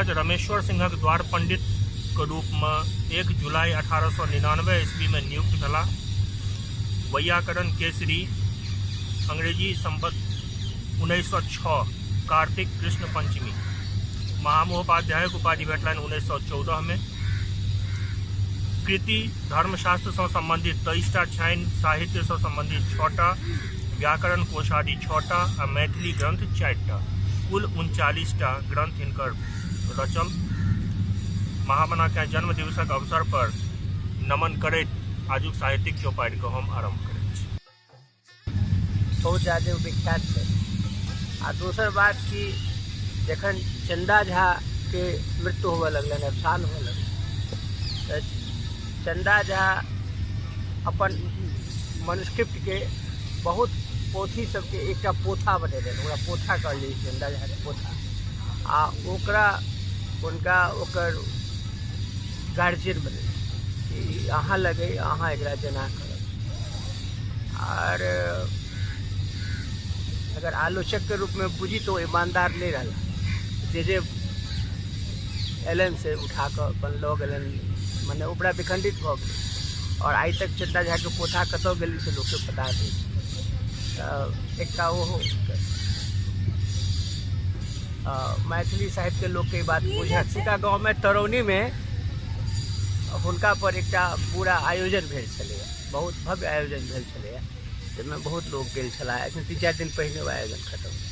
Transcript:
महाराज रमेश्वर सिंहक द्वार पंडित के रूपमे 1 जुलाई 1899 ईस्वीमे नियुक्त भेलाह। वैयाकरण केसरी अंग्रेजी संवत 1906 कार्तिक कृष्ण पंचमी। महामहोपाध्यायक उपाधि भेटलनि 1914 में। कृति धर्मशास्त्रसँ संबंधित 23टा छनि, साहित्यसँ संबंधित 6टा, व्याकरण कोशादि 6टा आ मैथिली ग्रंथ 4टा, कुल 39टा ग्रंथ हिनकर रचल। महामना के जन्म दिवसक अवसर पर नमन करैत आजुक साहित्यिक चौपाड़ि के हम आरंभ करैत छी। बहुत ज्यादा विख्यात छै। आ दोसर बात कि जखन चंदा झा के मृत्यु होबऽ लगलनि, अवसान होबऽ लगलनि, तऽ चंदा झा अपन मनुस्क्रिप्टके बहुत पोथी सबके एकटा पोथा बनेलनि, ओकरा पोथा कहल जाइ छै, चंदा झाके पोथा। आ ओकरा हुनका ओकर गार्जियन बनेलनि कि अहाँ लगे अहाँ एकरा जेना करब। आर अगर आलोचकके रूपमे बुझी तऽ ओ ईमानदार नहि रहला, जे जे अयलनि से उठा कऽ अपन लऽ गेलनि, मने ओ बड़ा विखंडित भऽ गेलै। आओर आइ तक चंदा झाके पोथा कतऽ गेलै से लोकके पता नहि छै। तऽ एकटा ओहो मैथिली साहित्यके लोकके ई बात बुझल। सीता गाँवमे तरौनीमे हुनका पर एकटा पूरा आयोजन भेल छलैए, बहुत भव्य आयोजन भेल छलैए, जाहिमे बहुत लोक गेल छलाह। एखन 3-4 दिन पहिने ओ आयोजन खतम भेल।